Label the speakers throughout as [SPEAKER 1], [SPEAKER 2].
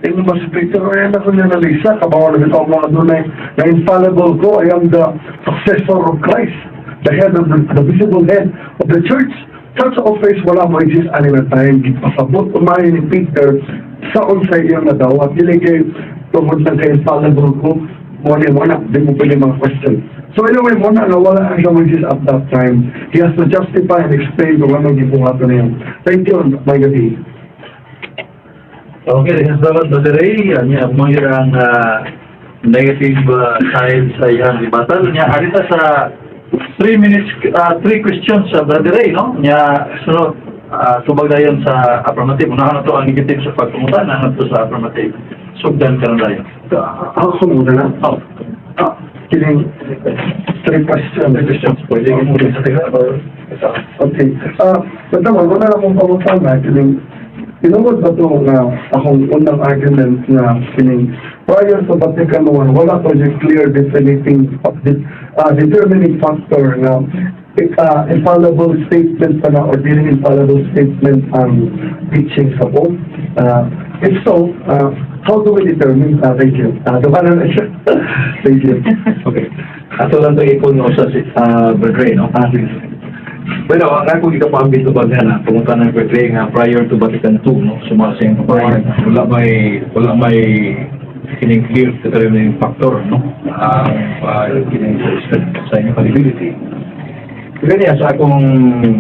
[SPEAKER 1] Ingon ba si Peter, ay ako niya nalisa, kabaw na bitaw mga dunay na infallible ko, I am the successor of Christ, the head of the visible head of the church. Church office, wala mo exist ani na time, gipasabot umay ni Peter sa unsay iyang nadawat. Dili kay tungod lang kay infallible ko, mo ni mo na, di mo pwede mga question. So anyway, mo na nawala ang siya exist at that time. He has to justify and explain kung anong gibuhaton niya. Thank you, my gabi.
[SPEAKER 2] Okay, salamat, Brother Ray. Anya, mo ang negative side sa iyang rebuttal. Nya, arita sa 3 minutes, 3 questions sa Brother Ray, no? Nya, sunod, tubag dayon sa affirmative. Unahan na to ang negative sa pagpangutan, na to sa affirmative. Sugdan ka na dayon.
[SPEAKER 1] Ako muna na.
[SPEAKER 2] Oh.
[SPEAKER 1] Ah, kining three questions.
[SPEAKER 2] Three questions. Pwede mo sa tiga or
[SPEAKER 1] Okay. Ah, uh, wala na akong pangutana kining tinuod ba ito nga akong unang argument nga kining prior sa Vatican I, wala pa yung clear defining determining factor nga infallible statement pa na or dealing infallible statement ang teaching sa Pope? If so, how do we determine? Thank you. Duha na siya. Thank you.
[SPEAKER 2] Okay. Ato lang ito ipon no sa Brother Ray, no?
[SPEAKER 1] Ah, sige.
[SPEAKER 2] Bueno, ang ako gikapambit ba nga na pumunta ng Brother Ray nga prior to Vatican II, no? Sumasa yung papayag. Wala may kining clear determining factor, no? Ang kining sa infallibility. Kaya sa akong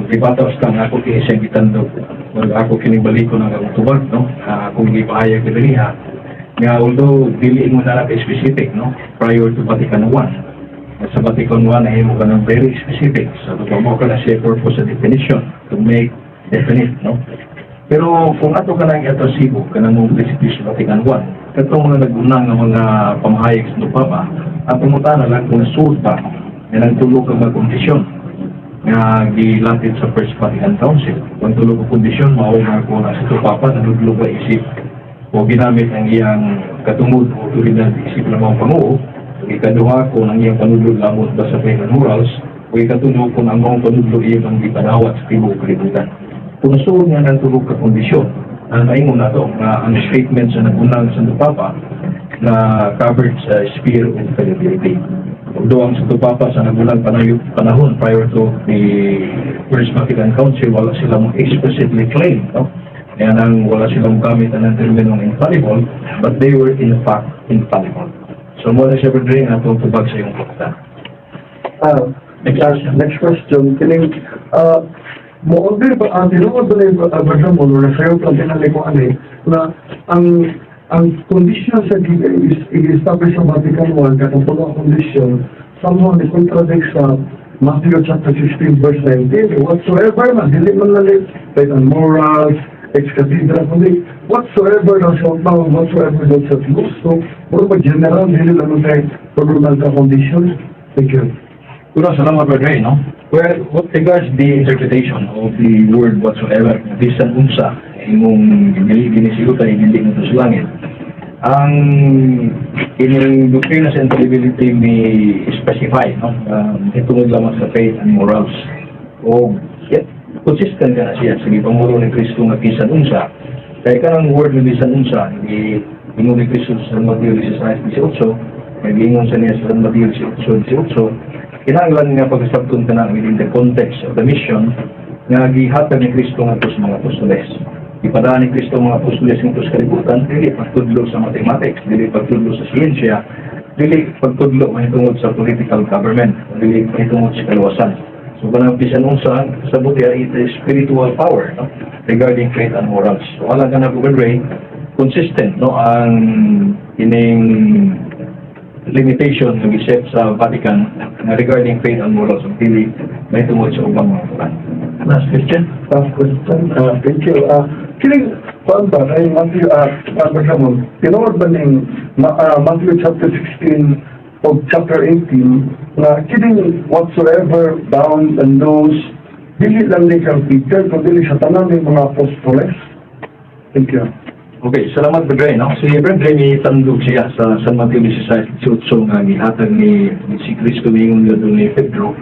[SPEAKER 2] rebuttal stand, ako kini siyang gitandog. Well, ako kining baliko ng akong tubag, no? Akong gipahayag ni niya nga although dili mo na specific, no? Prior to Vatican I. Sa Vatican I, nahimo ka ng very specific. Sa so, mo ka na siya purpose sa definition to make definite, no? Pero kung ato ka nang atrasibo, kanang mong prinsipyo sa Vatican I, katong mga nag-una nga mga pamahayag sa Papa, ang pangutana lang kung nasuod ba nga nang tulo ka mga kondisyon nga gilatid sa First Vatican Council. Kung tulo ka kondisyon, mao nga kung na si Papa nanudlo ba isip o ginamit ang iyang katungod o otoridad isip na mga panguo, ug ikaduha kung ang iyang panudlo lamot ba sa faith and morals, o ikatulo kung ang mga panudlo iyang ang gipanawat sa tibuok kalibutan. Kung nasuod nga ng tulo ka kondisyon, ang naingon na to, nga ang statement sa nagunang Santo Papa na covered sa sphere of infallibility. Although ang Santo Papa sa nagunang panahon prior to the First Vatican Council, wala silang explicitly claim, no? Kaya nang wala silang gamit ang terminong infallible, but they were in fact infallible. So mo na siya, Brother, nga atong tubag sa iyong pagtan.
[SPEAKER 1] Ah, next question, kining mo agree ba ang tinuod ba ni Brother mo na sayo pa tinali ko ani na ang condition sa is i-establish sa Vatican I, katong tulo ka condition, somehow ni contradict sa Matthew chapter 16 verse 19, whatsoever na dili man lalit faith and morals, ex cathedra, kundi whatsoever thou shalt bound, whatsoever thou shalt loose. So puro ba general, dili lang kay tulo lang ka condition? Thank you.
[SPEAKER 2] Una, salamat, Brother Ray, no? Well, what regards the interpretation of the word "whatsoever", bisan unsa, imong ginisilutan, dili mo sa langit. Ang ining doctrine sa infallibility may specify, no? Itungod lamang sa faith and morals. O, yet, consistent ka na siya sa gipangulo ni Kristo nga bisan unsa. Kaya kanang word nga bisan unsa, ingon ni Kristo sa San Mateo 16:18, nag-ingon sa niya sa San Mateo 18:18, kinahanglan nga pagkasabton ka na within the context of the mission nga gihatag ni Kristo ngadto sa mga apostoles. Ipadaan ni Kristo ang mga apostoles ngadto sa kalibutan, dili pagtudlo sa mathematics, dili pagtudlo sa siyensya, dili pagtudlo mahitungod sa political government, dili mahitungod sa kaluwasan. So kanang bisan unsa sa buti it is spiritual power, no, regarding faith and morals. So alang ka na, Brother Ray, consistent, no, ang kining limitation nga giset sa Vatican na regarding faith and morals ug dili mahitungod sa ubang mga turan.
[SPEAKER 1] Last question. Last question. Thank you. Kining kuan ba kay Matthew, ba mo? Tinuod ba ning Matthew chapter 16 o chapter 18 na kining whatsoever bound and loose dili lang ni kang Peter kundi sa tanan ng mga apostoles? Thank you.
[SPEAKER 2] Okay, salamat, Brother Ray, no? Si Brother Ray ni tandog siya sa San Mateo 16:18 nga gihatag ni si Kristo miingon ngadto ni Pedro.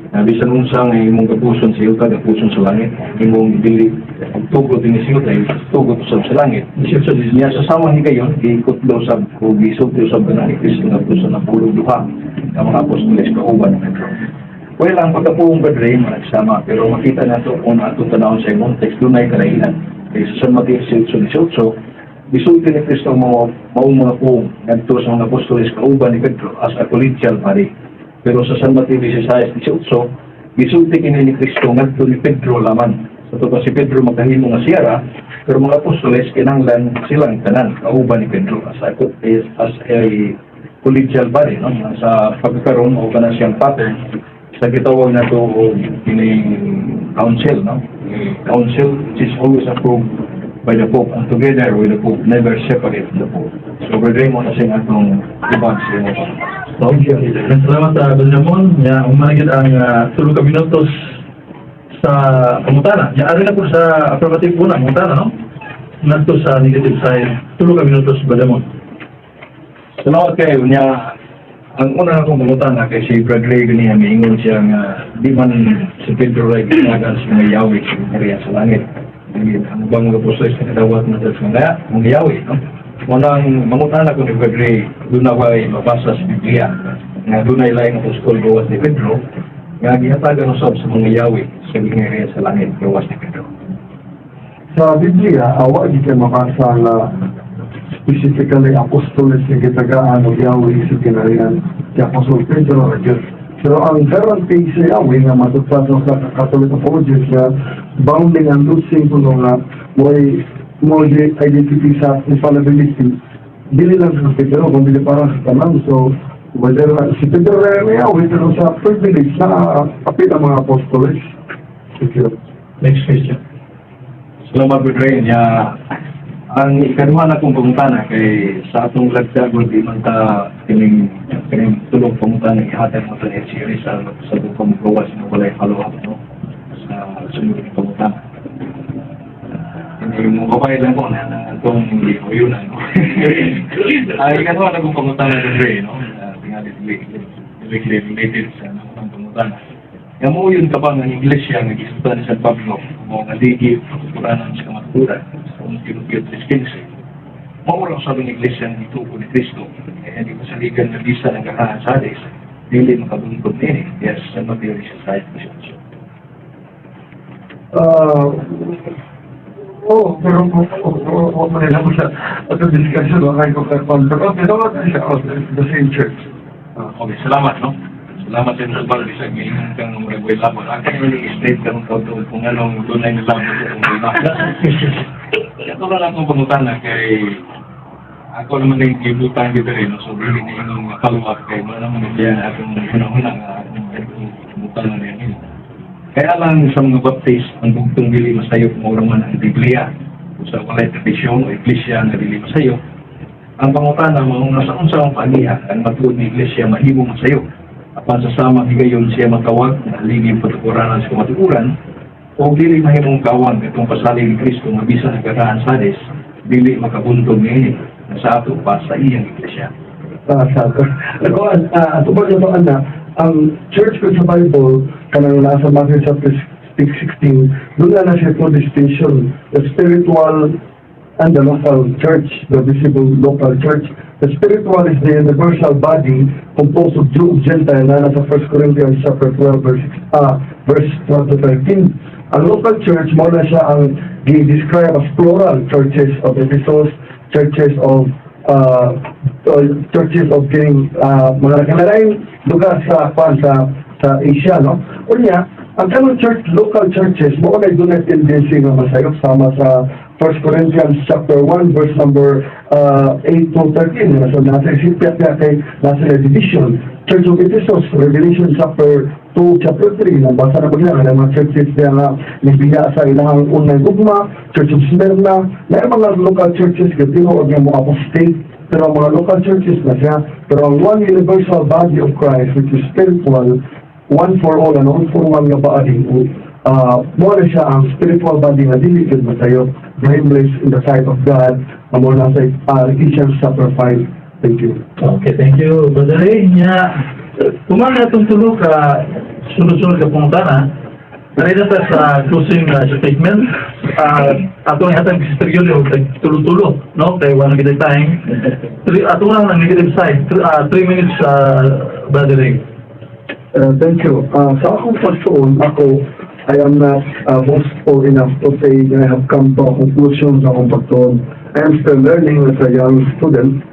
[SPEAKER 2] Na bisan unsa nga imong gapuson sa yuta, gapuson sa langit. Imong dili pagtugot dinhi sa yuta, tugot usab sa langit. Niya sa samang higayon, gikutlo sab o gisulti usab na ni Kristo ngadto sa napulog duha nga mga apostoles kauban ni Pedro. Well, ang pagkapuong, Padre, managsama, pero makita nato kung atong tanawon sa imong text, dunay kalainan. Kay sa San Mateo 18:18, gisulti ni Kristo ang mga maong mga puong ngadto sa mga apostoles kauban ni Pedro as a collegial body. Pero sa San Mateo 16:18, gisulti kini ni Kristo ngadto ni Pedro laman. Sa pa si Pedro makahimo nga siyara, pero mga apostoles kinahanglan silang tanan kauban ni Pedro as a collegial body, no? Sa pagkakaroon o kana siyang pattern sa gitawag nato og kining council, no? Council which is always approved by the Pope and together with the Pope, never separate from the Pope. So Brother Raymond na siyang atong ibang sa imo.
[SPEAKER 3] Thank you. Salamat sa Brother Ramon. Ya, human gyud ang tulo ka minutos sa pangutana. Ya, ari na po sa affirmative una, pangutana, no? Ngadto sa negative side, tulo ka minutos, Brother Ramon.
[SPEAKER 2] Salamat kayo niya. Ang una akong pangutana kay si Brad Ray ganiha, miingon siya nga di man si Pedro ray gitagan sa mga yawi sa mga sa langit. Dili ang ubang mga apostoles nakadawat na sa mga yawi, no? Munang mangutana ko ni Brad Ray, duna ba'y mabasa sa Biblia nga dunay laing apostol gawas ni Pedro nga gihatagan usab sa mga yawi sa gingharian sa langit gawas ni Pedro?
[SPEAKER 1] Sa Biblia, awa di kay mabasa nga specifically apostoles nga gitagaan og yawi sa gingharian, si Apostol Pedro ra gyud. Pero ang guarantee sa yawi nga matugpa sa Catholic apologists nga bounding and losing kuno nga mo'y mo identity sa infallibility, dili lang sa Pedro kundi para sa tanan. So whether si Pedro ra ang yawi, pero sa privilege na apil ang mga apostoles. Thank you.
[SPEAKER 3] Next question.
[SPEAKER 2] Salamat, Brad Ray. Nya, ang ikaduha na kong pangutana kay sa atong lagdagon di man ta kining tulong pangutana ihatag mo ta ni series sa atong pamagawas nga walay follow up, no, sa sunod nga pangutana. Hindi mo babae lang ko na atong hindi ko yun, ano. Ay, ikaduha na kong pangutana, Brad Ray, no? Tingali directly related sa naunang pangutana. Nga mo yun ka ba nga ang iglesia nga gisultan ni San Pablo mo nga ligi pagkuranan sa kamatuoran sa 1 Timoteo 3:15? Mao ra usab ang iglesia nga gitubo ni Kristo. Kaya di masaligan nga bisan ang gakahan sa Hades, dili makabuntog niini. Yes, San Mateo 16:18.
[SPEAKER 1] Oh, pero oh, man lang sa ato discussion wa kay ko kay pero pero siya, oh, the same church.
[SPEAKER 2] Okay, salamat, no? Salamat sa inyo, Bal, bisag ngayon kang murag way labot. Ang kanyang state kang tawag kung anong dunay nilabot kung wala. Ito lang akong pangutana kay ako naman yung gibutan dito rin, no? So dili na yung follow up kay wala naman niya atong hunahuna nga atong pangutana niya. Kaya lang sa mga Baptist, ang bugtong dili masayop mao man ang Biblia. Kung sa walay tradisyon o iglesia nga dili masayop, ang pangutana mao nga sa unsa ang paagiha ang matuod ni iglesia mahimong masayop? Apan sa samang higayon siya matawag na haligi patukuranan sa kamatuoran o dili mahimong kawang itong pasalig ni Kristo nga bisan ang gakahan sa Hades, dili makabuntog niini na sa ato pa sa iyang iglesia?
[SPEAKER 1] Sa ako ato ba ito ana ang church ko sa Bible kanang nasa Matthew chapter 16, doon na siya two distinction, the spiritual and the local church, the visible local church. The spiritual is the universal body composed of Jew and Gentile na nasa 1 Corinthians chapter 12 verse 12 to 13. Ang local church mo na siya ang gi-describe as plural churches of Ephesus, churches of kining mga kanalaing lugar sa kwan sa Asia, no? Unya, ang kanang church, local churches mo na dunay tendency nga masayop sama sa 1 Corinthians chapter 1 verse number 8 to 13. So nasa isipya kaya kay nasa division. Church of Ephesus, Revelation chapter 2, chapter 3, nabasa na ba niya ang mga churches niya nga nibiya sa ilahang unang gugma, Church of Smyrna, na mga local churches kay tinuod nga mo apostate, pero ang mga local churches na siya, pero ang one universal body of Christ, which is spiritual, one for all and all for one nga body, mo na siya ang spiritual body nga dili gyud masayop, blameless in the sight of God, nga mo na sa Ephesians chapter 5. Thank you.
[SPEAKER 3] Okay, thank you, Brother Ray. Nya, kumana itong tulo ka Sunod-sunod ka pangutana. Dali na ta sa closing statement. Ato ang hatag si Sister Yuli, og tulo-tulo, no? Kay wala kita time. Three, ato lang ang negative side. 3 minutes, Brother Ray.
[SPEAKER 1] Thank you. Sa akong pagtuon, ako, I am not boastful enough to say I have come to a conclusion sa akong pagtuon. I am still learning as a young student.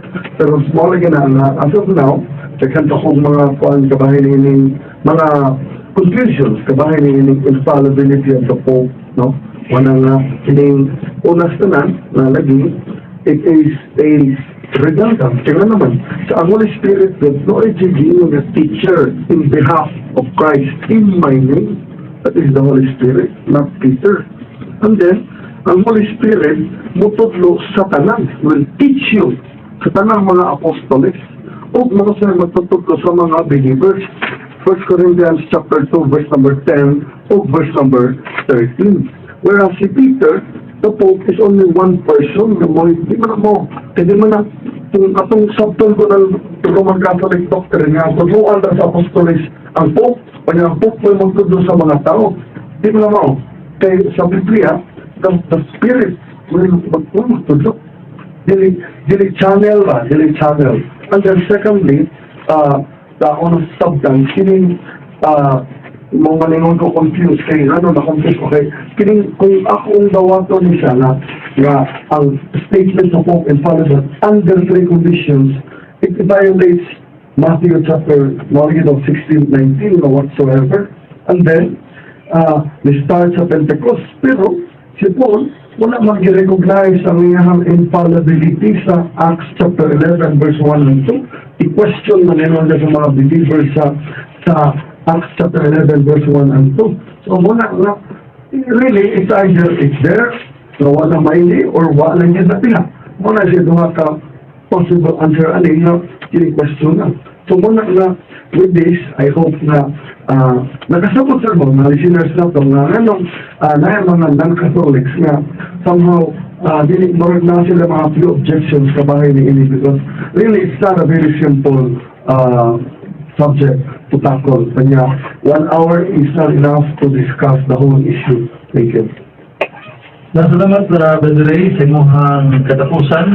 [SPEAKER 1] Pero mao lagi na nga, as of now, daghan pa kong mga kuan kabahin ining mga conclusions kabahin ining infallibility of the Pope, no? Wala nga kining unas tanan na lagi it is a redundant. Kaya naman, sa ang Holy Spirit that no is a teacher in behalf of Christ in my name. That is the Holy Spirit, not Peter. And then, ang Holy Spirit mutudlo sa tanan, will teach you sa tanang mga apostoles o mga sila magtutudlo sa mga believers. 1 Corinthians chapter 2 verse number 10 o verse number 13. Whereas si Peter, the Pope is only one person na mo, di man na mo, kaya di man na, kung atong sabton ko ng Roman Catholic doctrine nga, tudloan ra sa apostoles ang Pope, o ang Pope mo magtudlo sa mga tao. Di man na mo. Kay sa Biblia, the Spirit will magtudlo. Dili, dili channel ba? Dili channel. And then secondly, the ako ng sabdan, kining, mo maningon ko confused kay ano na confused ko kay kining kung akong dawato ni siya na nga ang statement of Pope infallible under three conditions, it violates Matthew chapter 16, 19 or whatsoever. And then we start sa Pentecost, pero si Paul wala man gi-recognize ang iyang infallibility sa Acts chapter 11 verse 1 and 2. I-question man nila sa mga believers sa Acts chapter 11 verse 1 and 2. So muna nga, really, it's either it's there, na wala maili, or wala niya na pila. Muna siya duha ka possible answer ani nga kini-question na. So muna na with this, I hope na nakasabot sa mo, mga listeners na to, nga anong na mga non-Catholics nga somehow dili murag na sila mga few objections kabahin ni ini because really it's not a very simple subject to tackle. Kanya, one hour is not enough to discuss the whole issue. Thank you.
[SPEAKER 3] Salamat, Brother Ray, sa imong katapusan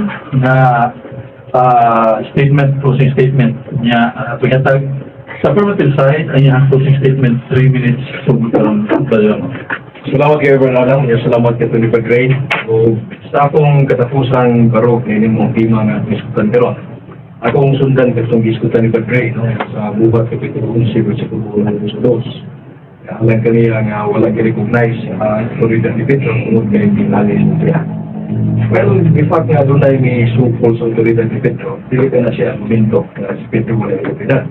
[SPEAKER 3] nga statement, closing statement niya. Paghatag sa affirmative side, ang iyang closing statement, 3 minutes. So, karon, Brother Ramon.
[SPEAKER 2] Salamat kay Bernardo, nya salamat kay Tony Pagray. O sa akong katapusang barog ni nimong tema nga gisgutan karon. Akong sundan katong gisgutan ni Padre, no, sa Buhat kapitulo 11 versikulo 1 sa 2. Alang kaniya nga wala gi-recognize ang awtoridad ni Pedro tungod kay ginalis na siya. Well, the fact nga dunay may sukol sa awtoridad ni Pedro, dili ka na siya argumento nga si Pedro wala awtoridad.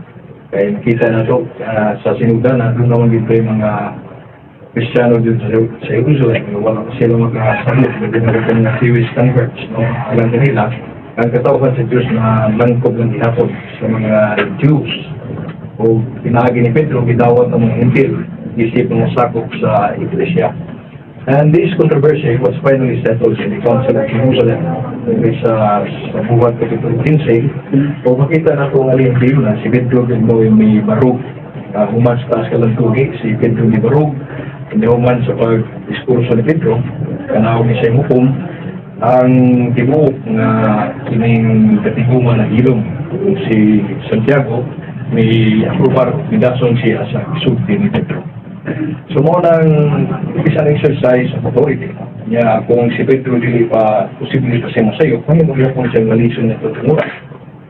[SPEAKER 2] Kaya nakita na to sa sinudan na doon naman dito yung mga Kristiyano dito sa Jerusalem, wala pa sila makasabot na ginagawa ng Jewish converts, no? Alam nila, ang katawhan sa Diyos na langkob ng gihapon sa mga Jews o pinaagi ni Pedro, gidawat ng mga Hentil, isip mga sakop sa Iglesia. And this controversy was finally settled in the Council of Jerusalem sa Buhat Kapitulo 15. O makita na itong aling na si Pedro gid mo yung may barug. Human sa taas kalantugi, si Pedro ni barug. Hindi human sa pag-diskurso ni Pedro, kanawag ni siya hukom, ang tibuok nga kining katiguma na hilom si Santiago may aprobar midason siya sa sulti ni Pedro. So mo nang is an exercise of authority. Nya kung si Pedro dili pa posible pa siya masayop, mahimo gyapon siya malison na tutungura.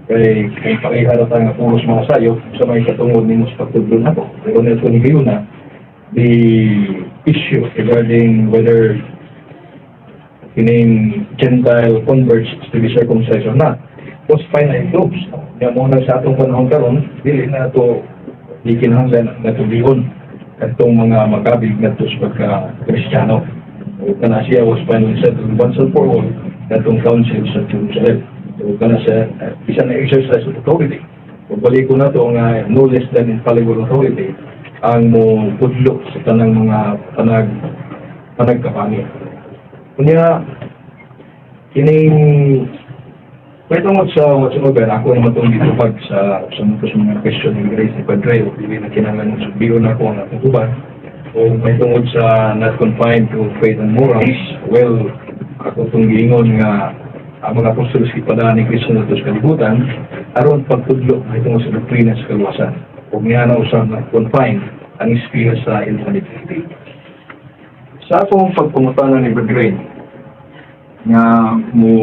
[SPEAKER 2] Kay kung pareha na tayo nga puros mga sayop sa may katungod nimo sa pagtudlo nako. Pero nito ni na the issue regarding whether kining Gentile converts to be circumcised or not was finally closed. Kaya mo na sa atong panahon karon, dili na to di kinahanglan nga tubigon kadtong mga magabig ngadto sa pagka-Kristiyano. O kana siya was finally settled once and for all kadtong council sa Jerusalem. So kana sa isa na exercise of authority. Ug balik ko na to nga no less than infallible authority ang mo pudlo sa tanang mga panagkapangi. Kunya kining May tungod sa whatsoever, ako naman itong gitubag sa mga sa mga question ni Grace ni Padre, o dili na kinahanglan ng sulbion ako ang atong tubag. O may tungod sa not confined to faith and morals, well, ako itong giingon nga ang mga apostolos gipadala ni Kristo na sa kalibutan, aron pagtudlo may tungod sa doktrina sa kaluwasan. Ug niya na usab na confined ang sphere sa infallibility. Sa akong pagpangutana ni Brad nga mo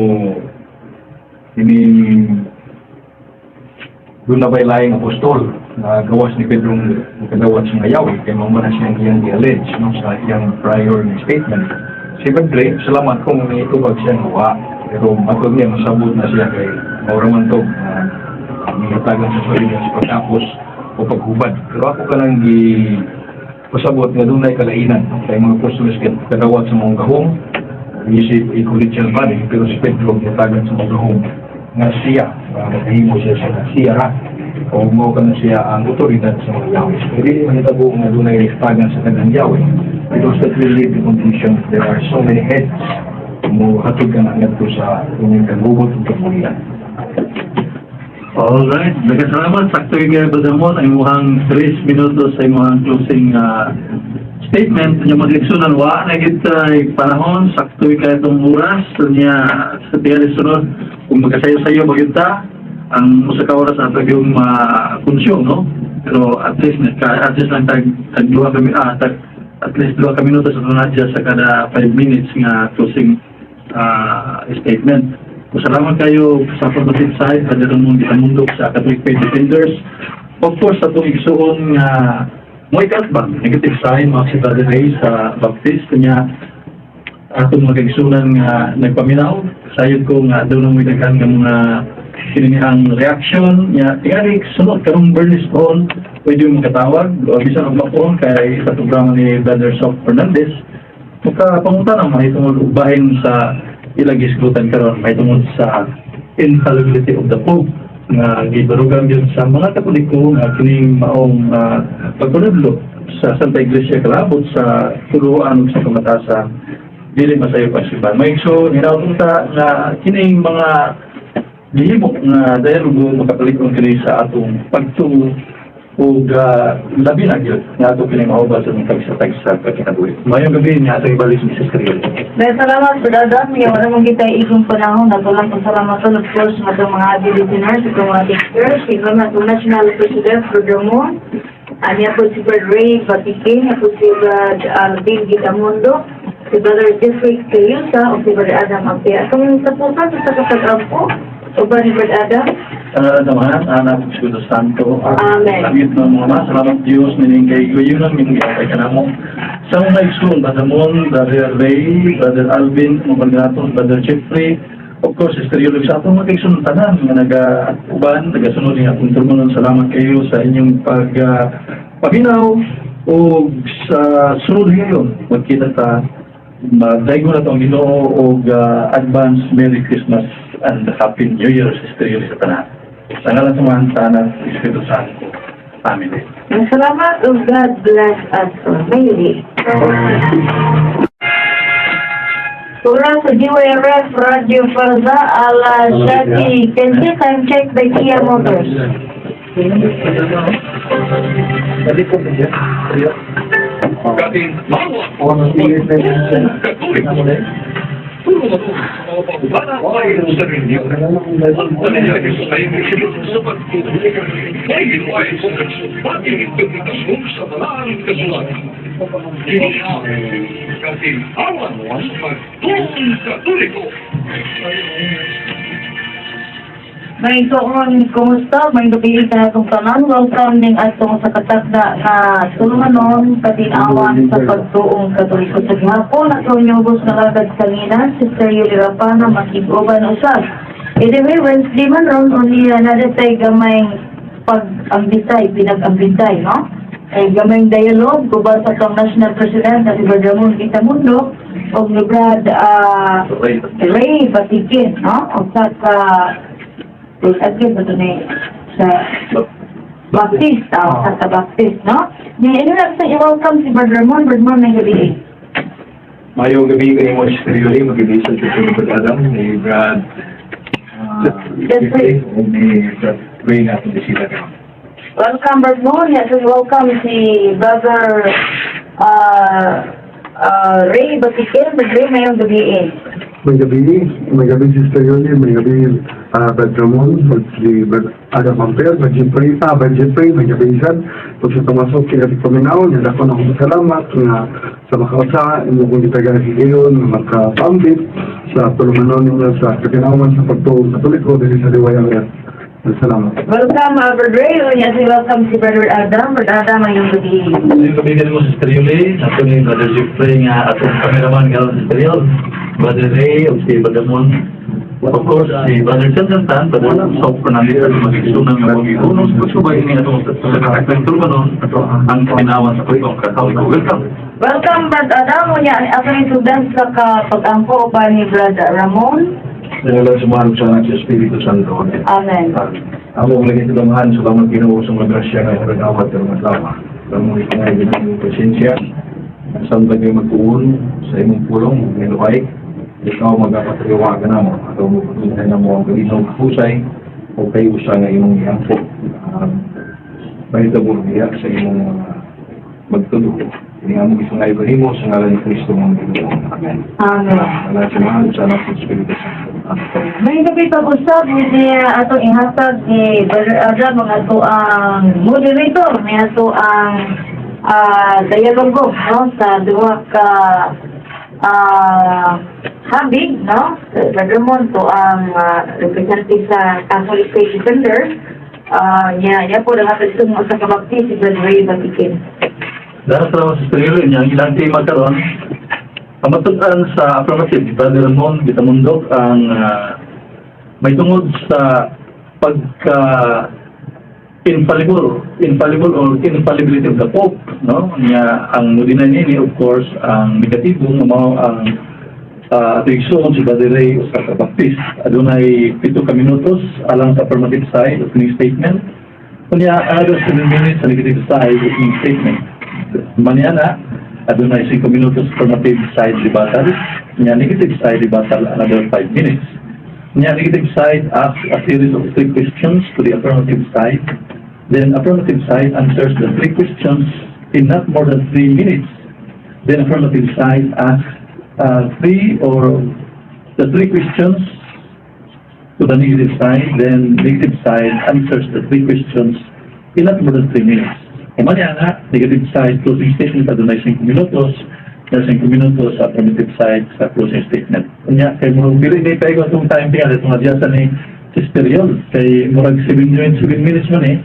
[SPEAKER 2] ining duna bay laing apostol na gawas ni Pedro makadawat sa mga yawi kay mao man na siyang iyang gi-allege, no, sa iyang prior nga statement. Si Brad, salamat kung niitubag siya nga wa, pero matod niya masabot na siya kay mao ra man to nihatagan sa sarili sa pagtapos o paghubad. Pero ako kanang gi pasabot nga dunay kalainan, no, kay mga apostoles kadawat sa mga gahom isip a collegial body, pero si Pedro gihatagan sa mga gahom nga siya maghimo siya sa siya ra o mao kana siya ang otoridad sa mga yawi. So dili mahitabo nga dunay hatagan sa daghang yawi because that will lead to confusion. There are so many heads, mo hatod ka na ngadto sa inyong kagubot ug kabulian.
[SPEAKER 3] Alright, daghang salamat. Sakto yung kay Brother Mon, ang imuhang 3 minutos sa imuhang closing statement. Inyong mga igsunan, wa na kita panahon, sakto yung kay itong oras. Niya sa tingali sunod, kung magkasayo-sayo magyud ta, ang usa ka oras ato yung ma-consume, no? Pero at least, naka-adjust lang tag, tag duha kami, tag, at least 2 ka minuto sa tunadya sa kada 5 minutes nga closing statement. So, salamat kayo sa affirmative side, Brother Ramon Gitamundok sa Catholic Faith Defenders. Of course, sa itong igsuon nga mo ba negative side, mga si Brother Ray sa Baptist, kanya atong mga kaigsunan nga nagpaminaw. Sayod ko nga doon mo daghan nga mga kininihang reaction nya. Tingali sunod karong Bernice Hall, pwede mo makatawag o bisan og mapuon kay sa programa ni Brother Sof Fernandez, makapangutan ang mahitungod og bahin sa ilang gisgutan karon mahitungod sa infallibility of the Pope nga gibarugan gyud sa mga Katoliko nga kining maong pagpanudlo sa Santa Iglesia kalabot sa tuluan ug sa kamatasan dili masayop ang simbahan. May so hinaut unta nga kining mga gihimo nga dialogo makapalig-on kini sa atong pagtuo ug labi na gyud nga ato kining mauban sa atong tagsa-tagsa kinabuhi. Maayong gabi niya atong ibalik ni Sister Yuli.
[SPEAKER 4] Dahil salamat, Brother Adam. Yung wala mong kita igong panahon. Nato lang pasalamatan, of course, sa atong mga avid listeners, atong mga teachers, ikaw na atong National President, Brother Moon. Anya po si Brother Ray Batikin, niya po si Brother Alvin Gitamundo, si Brother Jeffrey Cayusa, o si Brother Adam Ampia. Atong tapusan sa kapag-ampo, uban ni Brother Adam.
[SPEAKER 3] Sa ngalan ng Amahan, Anak, ug Espiritu Santo.
[SPEAKER 4] Amen.
[SPEAKER 3] Langit ng mga ama, salamat Diyos, nining kay gayunan, mining giatay ka namo. Sa mga igsoon, Brother Mon, Brother Ray, Brother Alvin, mga Brother Brother Jeffrey, of course, Sister Yulog, sa atong mga igsoon tanan nga naga-uban, nagasunod ng atong sermonon. Salamat kayo sa inyong pag paminaw o sa sunod ngayon. Magkita ta, magdaygo na itong Ginoo og advance Merry Christmas and Happy New Year, Sister Yuli, sa tanan. Sa ngalan sa Amahan, sa Anak, Espiritu Santo. Amen.
[SPEAKER 4] Salamat ug God bless us all. Maybe. Oras sa GYRF Radio Farza alas 7:15, time check by Kia Motors.
[SPEAKER 1] Balik ko siya.
[SPEAKER 5] Katoliko. Puro sa mga pagubana ayon sa ninyo. Ang pangyayari sa sa pagtuo. Ay ay sa kagsubaging interpretasyon sa balaang kasulatan. Kini ang kaginhawan sa pagtuong Katoliko.
[SPEAKER 4] May itoon, kumusta? May gabi ka atong tanan. Welcome ning atong sa katakda nga tulumanon katinawan sa pagtuong Katoliko sa gihapon. Ato inyong host na kagad kanina, Sister Yuli Rapana, makig-uban usab. Anyway, Wednesday man ron, only nadatay gamay pag-ambitay, pinag-ambitay, no? Ay gamay dialogue, guba sa atong National President na si Brother Ramon Quitamundo, o ni Brad Ray Batikin, no? O sa ka again, ba ito na sa Baptist, sa Baptist, no? Di, ano lang sa i-welcome si Brother Ramon, Brother Ramon, may gabi.
[SPEAKER 2] Maayong gabi kay mo, Sister Yuli, magabi sa Church of Brad Adam, ni Brad
[SPEAKER 4] Jeffrey.
[SPEAKER 2] Ug ni Brad Ray nga atong bisita karon.
[SPEAKER 4] Welcome, Brad Mon. Yes, welcome si Brother Ray Batikin. Brad Ray, maayong gabii.
[SPEAKER 1] Maayong gabi, Sister Yoli, maayong gabi, Brad Ramon, si Brad Adam Amper, Brad Jeffrey, Brad Jeffrey, maayong gabi sad. Pag sa tumasok, kaya paminaw, niya ako na akong salamat nga sa makausa, imo kong gitagaan higayon, nga makapambit sa tulumanon ninyo sa katinawan sa pagtuong Katoliko diri sa DYRF. Salamat.
[SPEAKER 4] Welcome, Brad Ray. Yes, welcome si Brother Adam. Brad Adam, maayong gabii.
[SPEAKER 3] Maayong gabii kanimo, Sister Yuli, ato ni Brother Jeffrey nga atong cameraman karon, Sister Yul, Brother Ray, ug si Brother Mon. Of course, si Brother Chan Tan, Brother Sob Fernandez, at mag-igsunan nga mag-iunos, pagsubay ini atong sa kataklang tulumanon, ang katinawan sa pagtuong Katoliko. Welcome.
[SPEAKER 4] Welcome, Brad Adam. Unya, ato ni sugdan sa kapag-ampo uban ni Brad Ramon.
[SPEAKER 2] Sa ngalan sa Amahan, sa Anak, sa Espiritu Santo. Amen.
[SPEAKER 4] Amen.
[SPEAKER 2] Amo ang langit Amahan, salamat Ginoo sa mga grasya nga imong awat karong adlaw. Kamo ikaw imong presensya. Samtang kay magtuon sa imong pulong ug niluay, ikaw magapataliwagan namo ato mo patuloy namo ang kalinaw husay o kay usa nga imong giampo. Mahitabo diha sa imong mga magtudo. Ini among gisungay nimo sa ngalan ni Kristo nga among Ginoo. Amen.
[SPEAKER 4] Amen.
[SPEAKER 2] Ngalan sa Amahan, sa Anak, sa Espiritu Santo. Amen.
[SPEAKER 4] Maayong gabii pag-usab ni atong ihatag ni Brother Adam ang ato ang moderator ni ato ang dialogo, no, sa duha ka habig, no, Brother Mon to ang representative sa Catholic Faith Defender, niya niya po ang atong sa kabakti si Brother Ray Batikin.
[SPEAKER 3] Dahil salamat, Sister Yuli, niya ang ilang tema karon. Pamatud-an sa affirmative, Brother Ramon Gitamundok ang may tungod sa pagka infallible or infallibility of the Pope, no? Niya ang mo-deny niini, of course, ang negatibo nga mao ang ato igsoon si Brother Ray usa ka Baptist. Adunay 7 ka minutos alang sa affirmative side, opening statement. Unya another 7 minutes sa negative side, opening statement. Mañana, adunay 5 minutos affirmative side rebuttal. Nya negative side rebuttal, another 5 minutes. Nya negative side asks a series of three questions to the affirmative side. Then affirmative side answers the three questions in not more than 3 minutes. Then affirmative side asks three or the three questions to the negative side. Then negative side answers the three questions in not more than 3 minutes. Mañana, negative side closing statement, adunay 5 minutos, na 5 minutos sa affirmative side sa closing statement. Unya, kay murag dili ni paigo itong time tingali itong adyasan ni Sister Yol. Kay murag 7 minutes, 7 minutes man eh.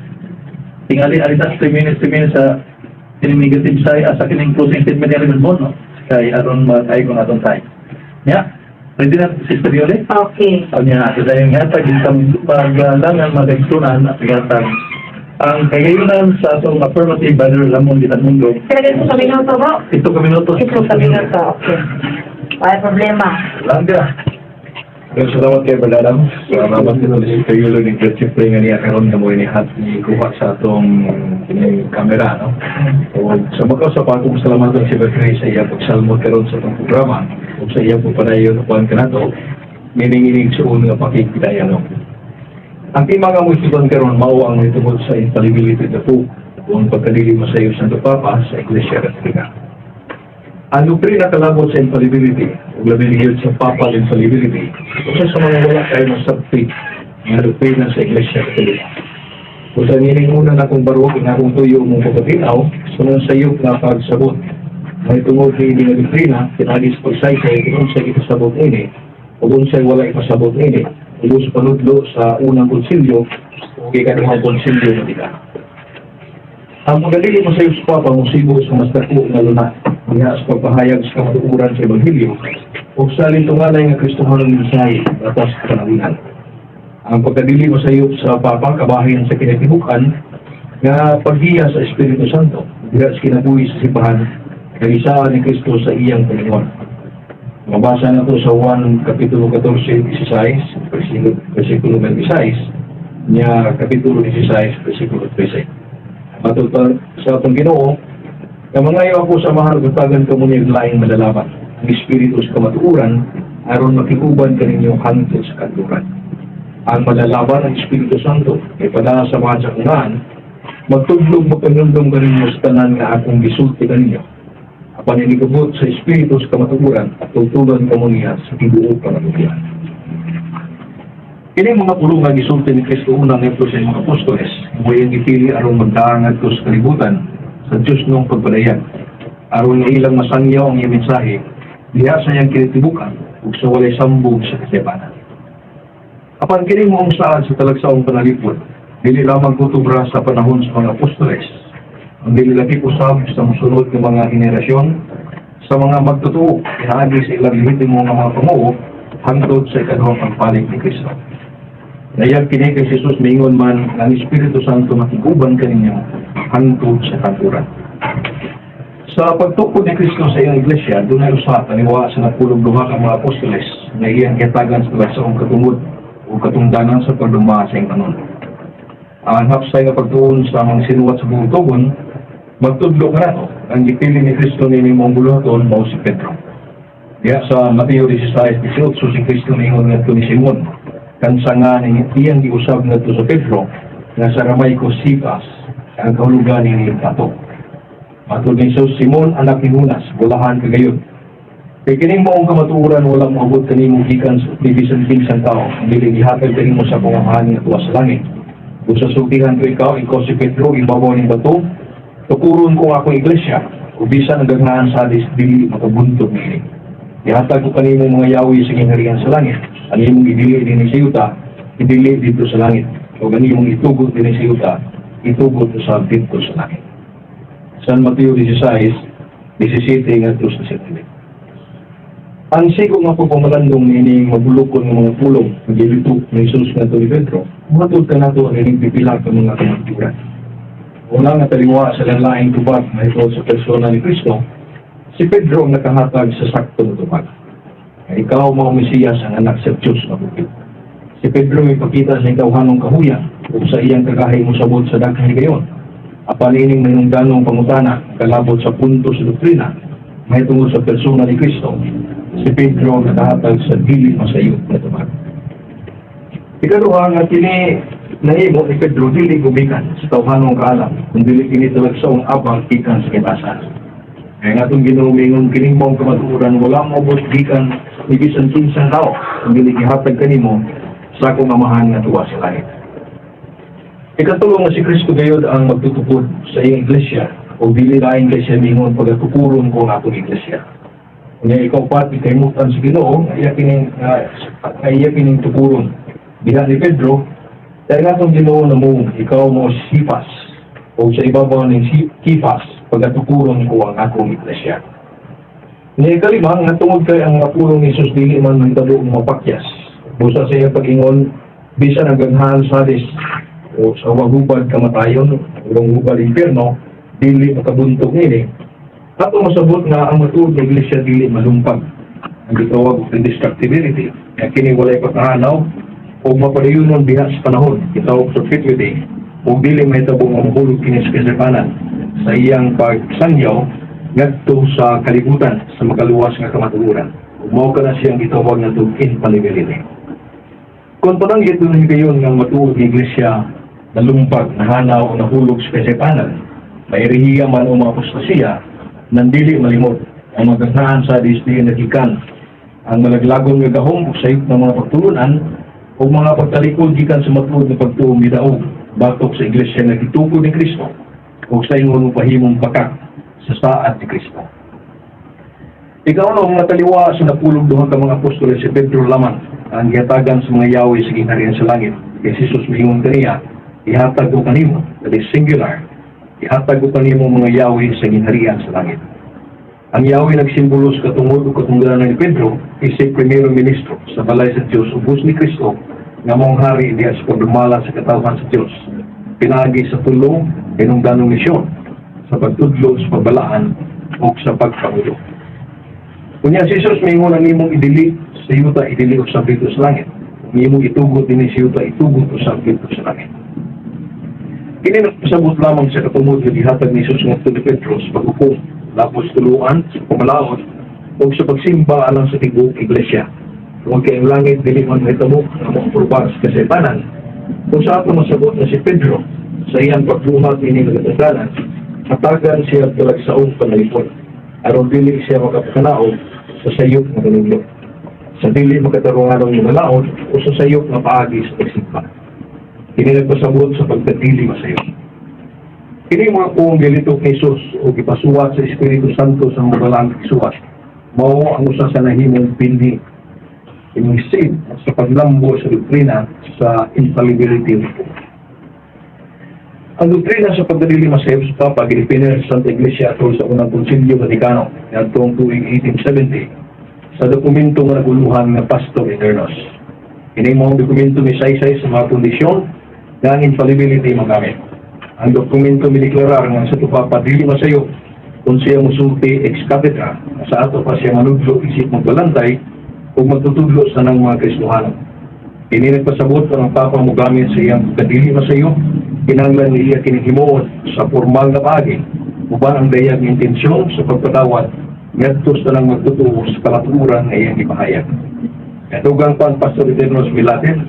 [SPEAKER 3] Tingali alitas 3 minutes, 3 minutes sa kining negative side, sa kining closing statement ni mo, no? Kay aron matay ko atong time. Ya, ready na, Sister Yol, eh?
[SPEAKER 4] Okay.
[SPEAKER 3] Sabi niya, ito yung hatag, isang paglangan magagsunan at gatag. Ang kagayunan sa atong affirmative, Brother Ramon Gitamundo,
[SPEAKER 4] Pila ka minuto, bro?
[SPEAKER 3] 7 ka minuto.
[SPEAKER 4] 7 ka minuto, okay. Wala problema.
[SPEAKER 3] Langga.
[SPEAKER 2] Pero salamat kay Brad Adam. Salamat din ulit kay Yulo ni Brad Jeffrey nga niya karon nga mo ni hat ni kuha sa atong kining kamera, no. O sa makaw sa pagkong salamatan si Brad Ray sa iya pagsalmo karon sa atong programa ug sa iya pagpadayon uban kanato meaning ining suon nga pakigpidayalog. Ang tema nga mo isuban karon mao ang tungod sa infallibility of the Pope o ang pagkadili masayop sa Santo Papa sa Iglesia Katolika. Ang doktrina kalabot sa infallibility, ug labi gyud sa papal infallibility, usa sa mga wala kay masabti nga doktrina sa Iglesia Katolika. Kung sa nining una na kong barwag nga akong tuyo mong pagkatinaw, sunod sa iyo nga pagsabot. May tungod ni nga doktrina, pinagi sa pagsaysay kung unsay ipasabot nini, ug unsay wala ipasabot nini, ug sa panudlo sa unang konsilyo ug ikaduhang konsilyo na tika. Ang pagdili masayop sa Papa musibo sa mas dako nga luna diha sa pagpahayag sa kamatuoran sa Ebanghelyo ug sa lintunganay nga Kristohanong mensahe batas sa kanawihan. Ang pagkadili masayop sa Papa kabahin sa kinatibukan nga paggiya sa Espiritu Santo diha sa kinabuhi sa simbahan kay isa ni Kristo sa iyang Panginoon. Mabasa na to sa 1 Kapitulo 14, 16, versikulo 26, niya Kapitulo 16, versikulo 13. Matod pa sa atong Ginoo, nga mangayo ako sa Amahan hatagan kamo niya laing manlalaban, ang Espiritu sa kamatuoran, aron makiguban kaninyo hangtod sa kanluran. Ang malalaban ng Espiritu Santo ay padala sa mga sakungan, magtudlog magpanundong kaninyo sa tanan nga akong gisulti kaninyo. Apan inikabot sa Espiritu sa kamatuoran at tultulan kamo niya sa tibuok panganuyan. Kini mga pulong nga gisulti ni Kristo una ngadto sa mga apostoles, mo iyang gipili aron magdaang ngadto sa kalibutan sa Dios nung pagpadayag. Aron nga ilang masangyaw ang iyang mensahe, diha sa iyang kinitibukan ug sa walay sambog sa kasaypanan. Apan kini moong saad sa talagsaong panalipod, dili lamang kutubra sa panahon sa mga apostoles, ang dili lagi usab sa musunod nga mga henerasyon sa mga magtotoo pinaagi sa ilang lehitimo nga mga panguo hangtod sa ikaduhang pagpalik ni Kristo. Nayag kini kay si Jesus miingon man nga ang Espiritu Santo makiguban kaninyo hangtod sa kamatuoran. Sa pagtukod ni Kristo sa iyang iglesia, dunay usa taliwa sa napulog duha ka mga apostoles nga iyang gihatagan sa talagsaong katungod o katungdanan sa pagduma sa iyang kanon. Ang hapsay nga pagtuon sa mga sinuwat sa bugtugon, magtudlo kanato ang gipili ni Kristo niini maong buluhaton mao si Pedro. Diha sa Mateo 16:18, si Kristo miingon ngadto ni Simon, kansa nga ni iyang giusab ngadto sa Pedro nga sa Aramaico Cephas, ang kahulugan ni bato. Matod ni Jesus, "Simon, anak ni Jonas, bulahan ka gayud. Kay kining maong kamatuoran wala moabot kanimo gikan sa bisan kinsang tao, dili gihatag kanimo sa akong Amahan nga tuwa sa langit. Ug sa sultihan ko ikaw, ikaw si Pedro, ibabaw ning bato, tukuron ko ang akong iglesia, ug bisan ang gagnahan sa Hades dili makabuntog niini. Ihatag ko kanimo mga yawi sa gingharian sa langit. Ang imong idili dinhi sa yuta, idili didto sa langit. Ug ang imong itugot dinhi sa yuta, itugot usab didto sa langit." San Mateo 16:17 ngadto sa 7. Ang sigo nga pagpamalandong niining mabulukon nga mga pulong nga gilitok ni Jesus ngadto ni Pedro, matud kanato ang ining pipila ka mga kamatuoran. Una nga taliwa sa laing tubag mahitungod sa persona ni Kristo, si Pedro ang nakahatag sa sakto nga tubag. Nga "Ikaw mao Mesiyas, ang anak sa Diyos nga buhi." Si Pedro mipakita sa tawhanong kahuyang ug sa iyang kagahay mosabot sa daghang higayon. Apan ining mahinungdanong pangutana kalabot sa punto sa doktrina mahitungod sa persona ni Kristo, si Pedro ang nakahatag sa dili masayod na tubag. Ikaduha nga kini nahimo ni Pedro dili gumikan sa tawhanong kaalam, kun dili kini talagsaong abang gikan sa katasan. Kaya nga atong Ginoo miingon, "Kining maong kamatuoran wala moabot gikan ni bisan kinsang tao, kun dili gihatag kanimo sa akong Amahan nga tuwa sa langit." Ikatulo nga si Kristo gayod ang magtutukod sa iyang iglesia o dili lain kay siya mingon, "Pagatukuron ko ang akong iglesia." Unya ikaw pat kaymutan sa Ginoo nga iya kining tukuron. Diha ni Pedro, dahil nga atong Ginoo na mo, "Ikaw mo si Cephas o sa ibabaw ng si Cephas pagatukuron ko ang akong iglesia." Ni ikalima nga tungod kay ang mga pulong ni Jesus dili man mahitabo ang mapakyas. Busa sa iyang pag-ingon, bisan ang gagnahan sa Hades o sa hubad kamatayon, o hubad impyerno, dili makabuntog nini. Ato masabot nga ang matuod nga iglesia dili malumpag. Ang gitawag og indestructibility, nga kini walay pagkahanaw o mapadayonon diha sa panahon, gitawag perpetuity, ug dili mahitabo nga mahulog kini sa kasaypanan sa iyang pagsangyaw ngadto sa kalibutan sa makaluwas nga kamatuoran. Ug mao kana siyang gitawag nga infallibility. Kung pananggit dun higayon nga matuod nga iglesia nalumpag, nahanaw o nahulog sa kasaypanan, mairihiya man o mga apostasiya, nandili malimot ang magagnahan sa Hades di nagikan ang malaglagon nga gahom ug sayop ng mga pagtulunan o mga pagtalikod gikan sa matuod nga pagtuo midaog batok sa iglesia nga gitukod ni Kristo ug sa ingon pahimong pakak sa saad ni Kristo. Ikaw nga taliwa sa napulog duha ka mga apostol, si Pedro lamang ang gihatagan sa mga yawi sa gingharian sa langit. Kay si Jesus miingon kaniya, "Ihatag ko kanimo," that is singular, "ihatag ko kanimo mga yawi sa gingharian sa langit." Ang yawi nagsimbolo sa katungod ug katungdanan ni Pedro isip primero ministro sa balay sa Dios ubos ni Kristo nga maong hari diha sa pagdumala sa katawhan sa Dios. Pinaagi sa tulo hinungdanong misyon: sa pagtudlo, sa pagbalaan ug sa pagpangulo. Unya si Jesus miingon, "Ang imong idili sa yuta, idili usab didto sa langit. Ang imong itugot dinhi sa yuta, itugot usab didto sa langit." Kini nagpasabot lamang sa katungod nga gihatag ni Jesus ngadto ni Pedro sa paghukom, lapos tuluan, sa pamalaod, ug sa pagsimba alang sa tibuok iglesia. Kung kay ang langit dili man mahitabo nga moaprobar sa kasaypanan, kung sa ato masabot na si Pedro sa iyang pagbuhat ini nga katungdanan, hatagan siya talagsaong panalipon aron dili siya makapakanaog sa sayop nga panudlo, sa dili makatarunganong balaod o sa sayop nga paagi sa pagsimba. Kini nagpasabot sa pagkadili masayop. Kini mga puong gilitok ni Jesus o gipasuwat sa Espiritu Santo sa mga balaang suwat, mao ang usa sa nahimong binhi ining seed sa paglambo sa doktrina sa infallibility of the Pope. Ang doktrina sa pagdadili masayop sa Papa gidepender sa Santa Iglesia atol sa unang Konsilyo Vaticano ngadtong tuig 1870 sa dokumento nga naguluhan nga Pastor Aeternus. Kini mao dokumento misaysay sa mga kondisyon nga ang infallibility magamit. Ang dokumento mideklarar nga sa Papa dili masayop kung siya musulti ex cathedra, sa ato pa siya manudlo isip magbalantay ug magtutudlo sa nang mga Kristohano. Kini nagpasabot nga ang Papa mogamit sa iyang pagkadili masayop, kinahanglan niya kini himuon sa formal nga paagi uban ang dayag nga intensyon sa pagpatawad ngadto sa tanang magtutuo sa kalatuoran nga iyang gipahayag. Kadugang pa ang Pastor Aeternus milatid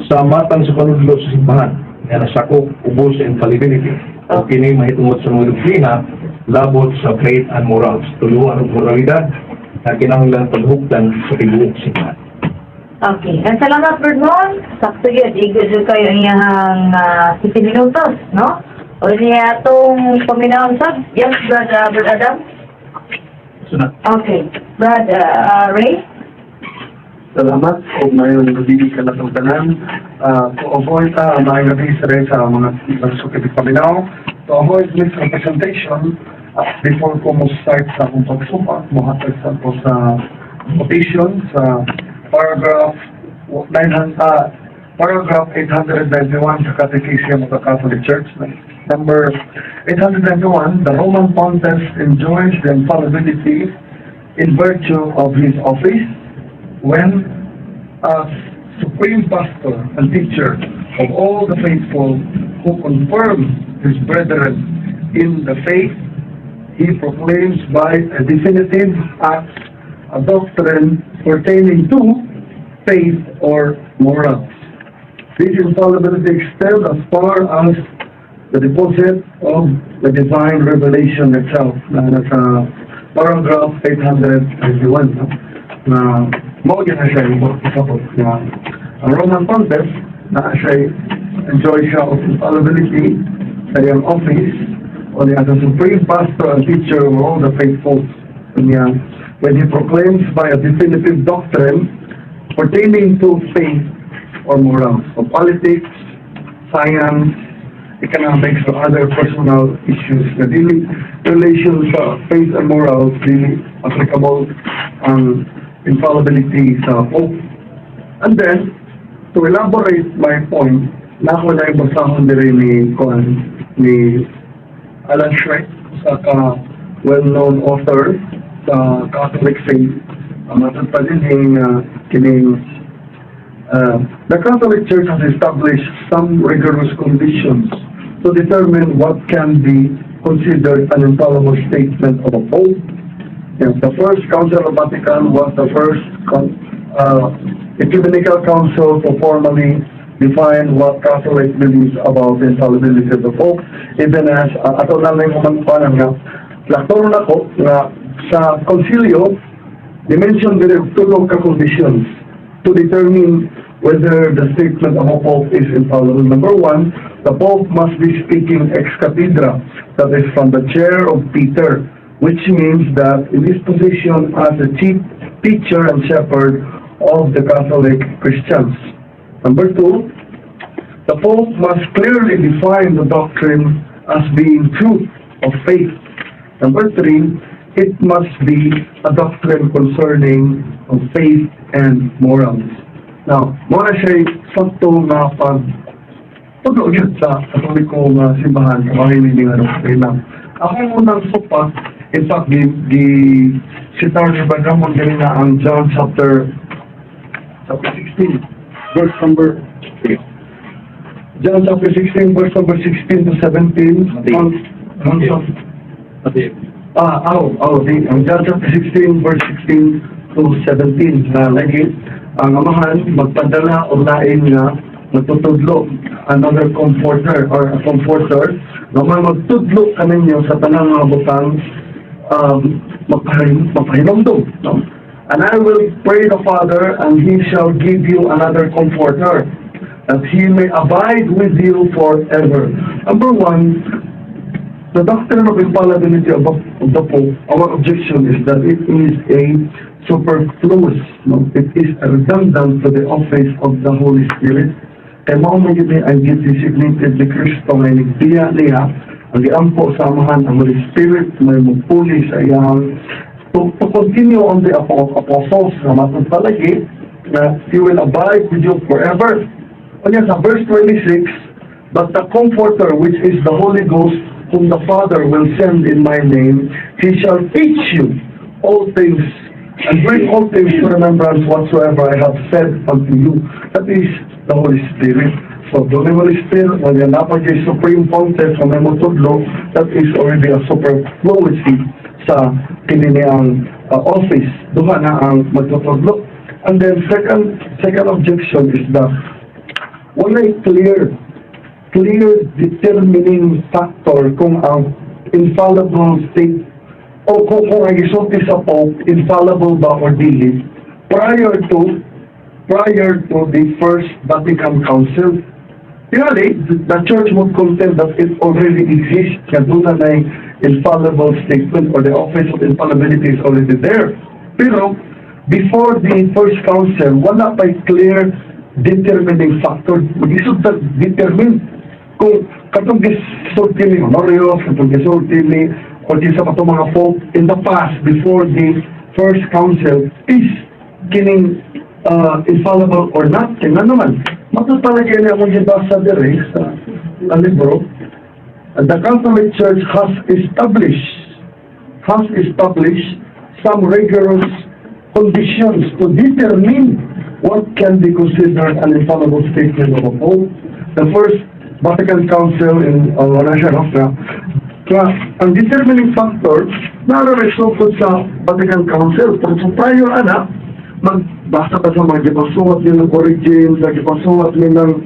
[SPEAKER 2] sa matang sa panudlo sa simbahan nga nasakop ubos sa infallibility o kini mahitungod sa mga doktrina labot sa faith and morals, tuluan og moralidad na kinahanglan paghukdan sa tibuok simbahan.
[SPEAKER 4] Okay. And salamat, Bernard. Sakto yun. Igo jud kayo ang iyang 7 minutos, no? O niya atong paminaw sab. Yes, Brad, Brad Adam?
[SPEAKER 3] So na.
[SPEAKER 4] Okay. Brad Ray?
[SPEAKER 1] Salamat o mayong gabi kanatong tanan. To avoid maayong gabi sa rin sa mga magsukit paminaw. To avoid misrepresentation, before ko mo start sa akong pagsupak, mohatag sa ko sa quotation sa paragraph 900, paragraph 891 sa Catechism of the Catholic Church. Number 891, "The Roman Pontiff enjoys the infallibility in virtue of his office when, as supreme pastor and teacher of all the faithful who confirm his brethren in the faith, he proclaims by a definitive act a doctrine pertaining to faith or morals. This infallibility extends as far as the deposit of the divine revelation itself," na nasa paragraph 891, no? Na mao gyud na siya yung pasabot na ang Roman Pontiff na siya enjoy siya of infallibility sa iyang office o niya as a supreme pastor and teacher of all the faithful niya when he proclaims by a definitive doctrine pertaining to faith or morals, so politics, science, economics, or other personal issues na dili relation sa faith and morals, dili applicable ang infallibility sa Pope. And then, to elaborate my point, na ako na yung basahon diri ni kuan ni Alan Schreck, sa ka well-known author sa Catholic faith. Ang matod pa din kining "The Catholic Church has established some rigorous conditions to determine what can be considered an infallible statement of a pope. Yeah, the First Council of Vatican was the first ecumenical council to formally define what Catholic believes about the infallibility of the Pope." Even as, ato na lang yung nga, laktoro na ko nga sa konsilyo, they mentioned there are tulo ka conditions to determine whether the statement of a Pope is infallible. Number one, the Pope must be speaking ex cathedra, that is, from the chair of Peter, which means that in his position as the chief teacher and shepherd of the Catholic Christians. Number two, the Pope must clearly define the doctrine as being truth of faith. Number three, it must be a doctrine concerning of faith and morals. Now, mao na siya sakto nga pag tudlo yun sa Katoliko nga simbahan sa mga hindi nga doktrina. Akong unang supak, in fact, gi sitar ni Brad Ramon ganina ang John chapter 16, verse number John chapter 16, verse number 16 to 17.
[SPEAKER 2] Matthew.
[SPEAKER 1] Ang
[SPEAKER 2] Matthew.
[SPEAKER 1] Ah, aw, aw, di, ang John chapter 16, verse 16. to 17 na lagi ang Amahan magpadala og lain nga magtutudlo, another comforter or a comforter nga may magtudlo kaninyo sa tanang mga butang, mapahinumdum, no? And I will pray the Father, and he shall give you another comforter, that he may abide with you forever. Number one, the doctrine of infallibility of the Pope, our objection is that it is a superfluous, no? It is a redundant to the office of the Holy Spirit. Kay mao man gyud ni ang designated ni Kristo nga nagbiya niya, ang giampo sa Amahan ang Holy Spirit may mupuli sa iyang to continue on the apostles na matod palagi na he will abide with you forever. Unya sa verse 26, "But the Comforter, which is the Holy Ghost, whom the Father will send in my name, he shall teach you all things and bring all things to remembrance whatsoever I have said unto you." That is the Holy Spirit. So, the Holy Spirit, when you're kay Supreme Pontiff sa may motudlo, that is already a superfluity sa kini ang office. Duha na ang magtutudlo. And then second objection is that walay clear determining factor kung ang infallible state o kung ang gisulti sa Pope infallible ba or dili prior to the First Vatican Council. Tingali, the Church would contend that it already exists, kaya doon na na infallible statement or the office of infallibility is already there. Pero, before the First Council, wala pa'y clear determining factor. Mag-isod na determine kung katong gisulti ni Honorius, katong gisulti ni o di sa katong mga Pope in the past before the First Council is kining infallible or not. Kaya naman, matod palagi niya akong gibasa diri sa libro, the Catholic Church has established some rigorous conditions to determine what can be considered an infallible statement of a Pope. The First Vatican Council in wala siya, no? Nga, ang determining factor, nararesult sa Vatican Council. Pero sa prior ana, magbasa ka sa mga gipasuwat nilang origins, sa gipasuwat nilang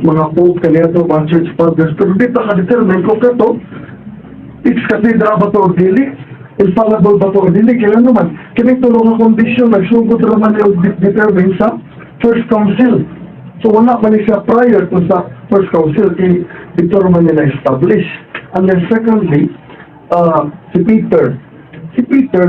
[SPEAKER 1] mga pope kaniadto, mga church fathers, pero di ta ka-determine kung kato, ex cathedra ba to or dili, infallible ba to or dili, kaya naman, kini tulo nga kondisyon, nagsugod naman yung determine sa First Council. So wala man ni siya prior to sa First Council, kay dito naman niya na-establish. And then secondly, si Peter,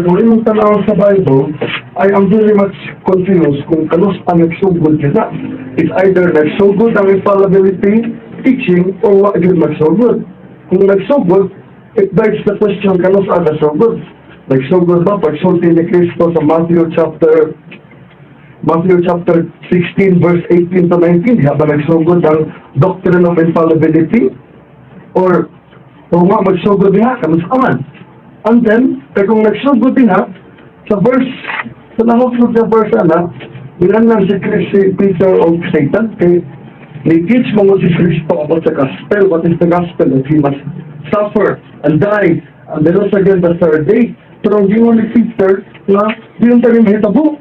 [SPEAKER 1] kung imong tanaw sa Bible, I am very much confused kung kanus ang nagsugod kita. It's either nagsugod ang infallibility teaching or wa gyud magsugod. Kung nagsugod, it begs the question, kanus ang nagsugod? Nagsugod ba pagsulti ni Kristo sa Matthew chapter 16 verse 18 to 19? Diha ba nagsugod ang doctrine of infallibility? Or kung nga magsugod diha, kanus man? And then, kaya kung nagsugod diha, sa verse, sa nanguflog sa verse, ana, nilangan si Chris, si Peter o Satan, kay ni-teach mo si Kristo about the gospel. What is the gospel? That he must suffer and die, and then also again the third day. Pero ang gingon ni Peter, nga, di lang tayo mahitabo.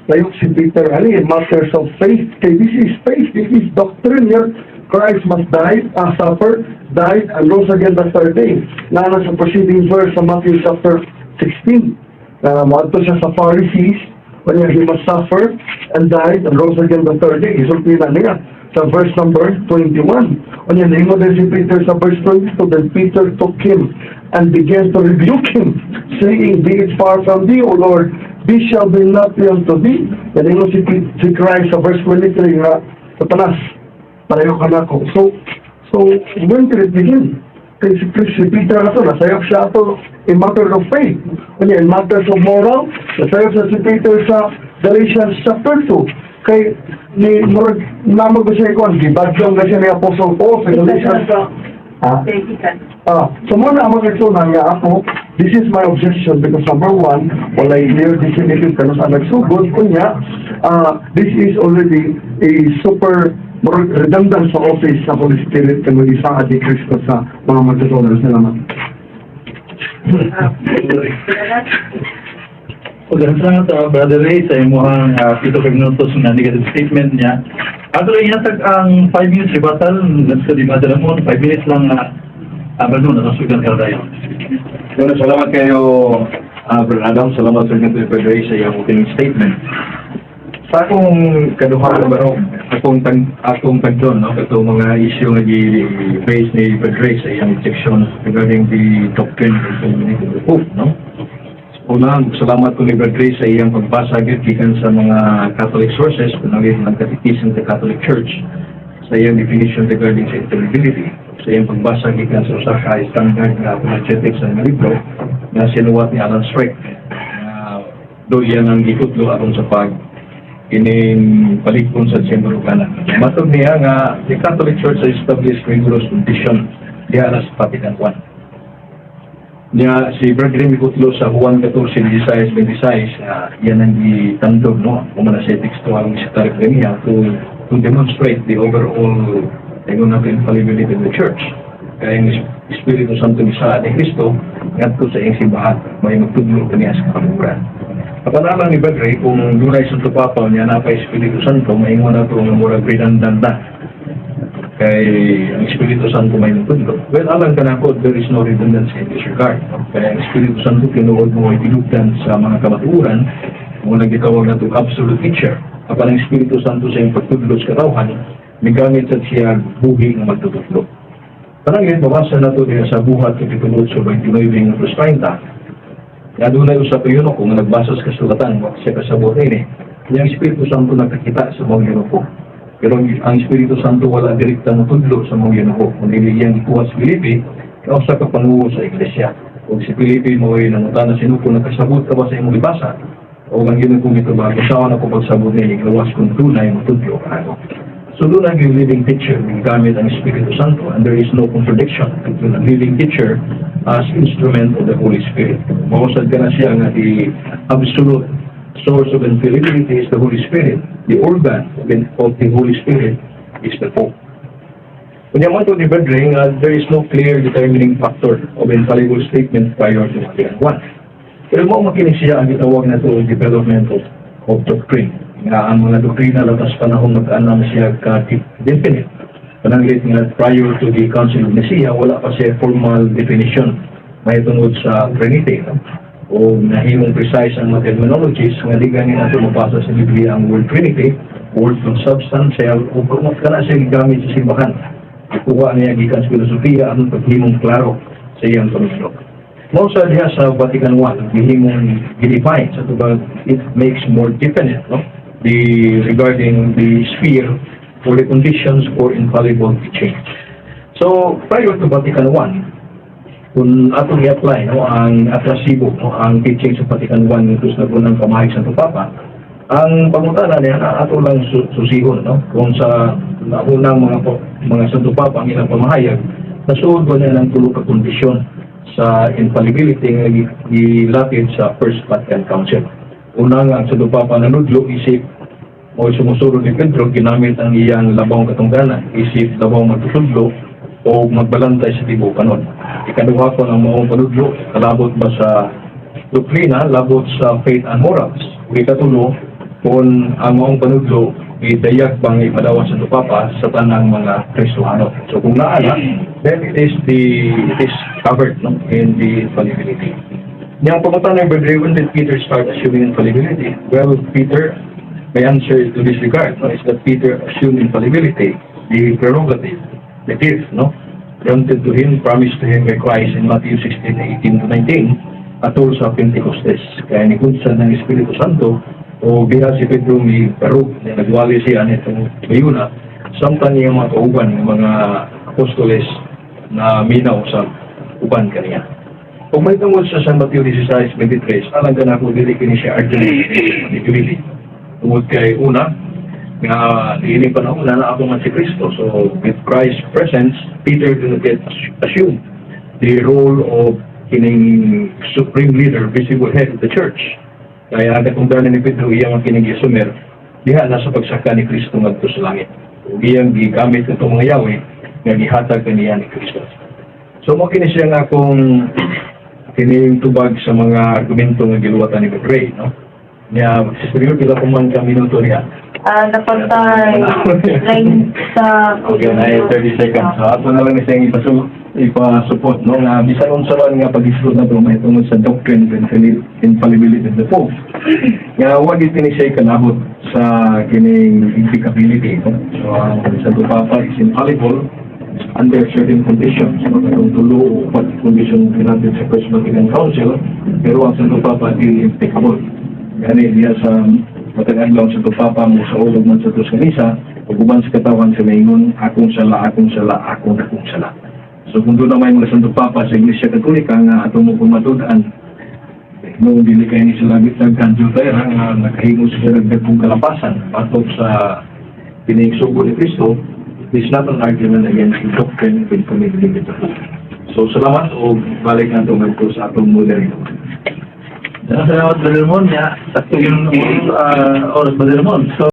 [SPEAKER 1] Layok si Peter, ani, in matters of faith, kay this is faith, this is doctrine here. Christ must die, suffer, died, and rose again the third day. Nana sa preceding verse sa Matthew chapter 16. Na moadto siya sa Pharisees, when he must suffer and died and rose again the third day. Isulti na niya sa verse number 21. Unya, ningon din si Peter sa verse 22, "Then Peter took him and began to rebuke him, saying, 'Be it far from thee, O Lord, this shall be not be unto thee.'" Ningon si Christ sa verse 23 nga, "Satanas, palayo ka nako." So, when did it begin? Kay si Peter na to, nasayop siya ato in matter of faith. Unya, in matters of moral, nasayop siya si Peter sa Galatians chapter 2. Kay, ni, murag, namag ba siya ikuan, gibadyong na siya ni Apostle Paul sa Galatians. Ah, so mo na ang mga nga ako, this is my objection because number one, walay clear definitive kano sa nagsugod, kunya, this is already a super murag redundant sa office sa Holy Spirit kung isaad ni Kristo sa mga magtutulong. Salamat.
[SPEAKER 4] Salamat.
[SPEAKER 3] Okay, salamat, Brother Ray, sa imuhang 7 ka minutos nga negative statement niya. Ato lang ihatag ang 5 minutes rebuttal, ngadto di Brother Ramon, 5 minutes lang na uh, na nasugan ka tayo.
[SPEAKER 2] Bueno, salamat kayo, Brother Adam. Salamat sa inyo, Brother Ray, sa iyong opening statement. Sa akong kaduha ba akong tagdon, no, katong mga issue nga gi-raise ni Brother Ray sa iyang objection regarding the doctrine of the Pope, no? Una, salamat ko ni Brother Ray sa iyang pagbasa gyud gikan sa mga Catholic sources, kunwari ang Catechism of the Catholic Church, sa iyang definition regarding sa infallibility, sa iyang pagbasa gikan sa usa ka standard nga apologetics nga libro nga sinuwat ni Alan Schreck, nga do iyan ang gitudlo aron sa pag kining palikon sa Chamber of Ghana. Matod niya nga the Catholic Church has established rigorous condition diha na sa Vatican I. Niya si Brother Ray mikutlo sa Juan 14:16, 26 nga yan ang gitandog, no, kung na sa tekstual ng sa niya to demonstrate the overall ingon natin infallibility of the Church. Kaya yung Espiritu Santo ni sa ni Kristo ngadto sa iyang simbahan may magtudlo kaniya sa kamatuoran. Apan ni Brother Ray, kung dunay Santo Papa niya na pa Espiritu Santo, maingon na ito nga murag redundant na kay ang Espiritu Santo may nagtudlo. Well, alang kanako, there is no redundancy in this regard. No? Kaya ang Espiritu Santo tinuod mo ay tinugdan sa mga kamatuoran, mo nagitawag na itong absolute teacher. Apan ang Espiritu Santo sa iyang pagtudlo sa katawhan, migamit sa siya buhi nga magtutudlo. Pananglit, mabasa na ito diya sa Buhat Kapitulo 8, 29 verse 30. Nga dunay usa ka eunuko nga nagbasa sa kasulatan, wa siya kasabot ini. Ang Espiritu Santo nagkakita sa mga eunuko. Pero ang Espiritu Santo wala direkta motudlo sa mga eunuko. Kung dili iyang ikuha si Felipe, kausa ka pangulo sa iglesia. Kung si Felipe mo ay nangutana sa eunuko, "Nakasabot ka ba sa imong gibasa?" O ang eunuko nitubag, "Usawa na ko pagsabot niya, gawas kung tunay motudlo kanako." So doon ang living teacher, gamit ang Espiritu Santo, and there is no contradiction between a living teacher as instrument of the Holy Spirit. Mausad ka na siya nga the absolute source of infallibility is the Holy Spirit. The organ of the Holy Spirit is the Pope. Kunya mo ito ni Brother nga there is no clear determining factor of infallible statement prior to Vatican I. Pero mao man kini siya ang gitawag na ito development of doctrine. Nga ang mga doktrina latas panahon nag-anam siya ka-definite. Pananglit nga prior to the Council of Nicaea, wala pa siya formal definition may tungod sa Trinity. No? O nahimong precise ang mga terminologies nga di gani nato mabasa sa Biblia ang word Trinity, word consubstantial, o kung kana siya gigamit sa simbahan. Ikuha niya gikan sa filosofiya ang paghimong klaro sa iyang panudlo. Mao sa diha sa Vatican I, gihimong gi-define sa tubag it makes more definite, no, the regarding the sphere or the conditions for infallible teaching. So, prior to Vatican I, kung atong i-apply, no, ang atrasibo, no, ang teaching sa Vatican I nito sa unang pamahayag sa Papa, ang pangutana niya na ato lang susihon, no, kung sa naunang mga Santo Papa ang ilang pamahayag, nasuod ba niya ng tulo ka kondisyon sa infallibility nga gilatid sa First Vatican Council. Una nga ang Santo Papa nanudlo isip o sumusunod ni Pedro, ginamit ang iyang labawng katungdanan isip labaw magtutudlo o magbalantay sa tibuok kanon. Ikaduha ko ang maong panudlo, kalabot ba sa doktrina, labot sa faith and morals. Ug ikatulo, kung ang maong panudlo idayag bang ipadawa sa Papa sa tanang mga Kristohano. So kung naa na, then it is covered, no, in the infallibility. Yang pangutana ng Brother, when did Peter start assuming infallibility? Well, Peter, my answer to this regard, no, is that Peter assumed infallibility, the prerogative, the gift, no, granted to him, promised to him by Christ in Matthew 16, 18 to 19, atol sa Pentecostes. Kaya ni Kunsan ng Espiritu Santo, o biha si Pedro mi barug, na nagwali siya nitong mayuna, samtang niyang mga kauban, ng mga apostoles na minaw sa uban kaniya. Kung may tungod sa San Mateo 16:23, alang ka na kung dili kini siya argument ni Gili. Tungod kay una, nga diini panahon na naa pa man si Kristo. So with Christ's presence, Peter did not yet assume the role of kining supreme leader, visible head of the church. Kaya ang katungdanan ni Pedro iyang ang kining gisumer diha na sa pagsaka ni Kristo ngadto sa langit. Ug iyang gigamit itong mga yawe nga gihatag kaniya ni Kristo. So mo kini siya nga akong Kining tubag sa mga argumento nga giluwatan ni Brother Ray, no? Nya, Sister Yul, pila ko man ka minuto niya?
[SPEAKER 4] Ah, napatay line sa
[SPEAKER 2] Okay, na 30 seconds. So, ato na lang ni siyang ipa-support, no? Nga, bisan unsa man nga pag-isgot na ito, mahitungod sa doctrine of infallibility of the Pope. Nga, wa gyud kini siya kalahot sa kining impeccability, no? So, ang Santo Papa is infallible under certain conditions. So, katong tulo o upat condition granted sa First Vatican Council, pero ang Santo Papa dili impeccable. Gani diya sa matag adlaw sa Santo Papa mo sa ulog man sa tuos misa, ug uban sa katawan sa maingon, "Akong sala, akong sala, akong dakong sala." So kung doon na may mga Santo Papa sa Iglesia Katolika nga atong mo pamatud-an, nung dili kay ni sila bitag kanjo tayo nga nakahimo sila nagdagkong kalapasan batok sa pinigsugo ni Kristo, is not an argument against the doctrine of infallibility of the Pope. So salamat o balik na ito sa atong moderator.
[SPEAKER 3] Salamat, Brother Mon. Ya, sakto yung oras, Brother Mon. So,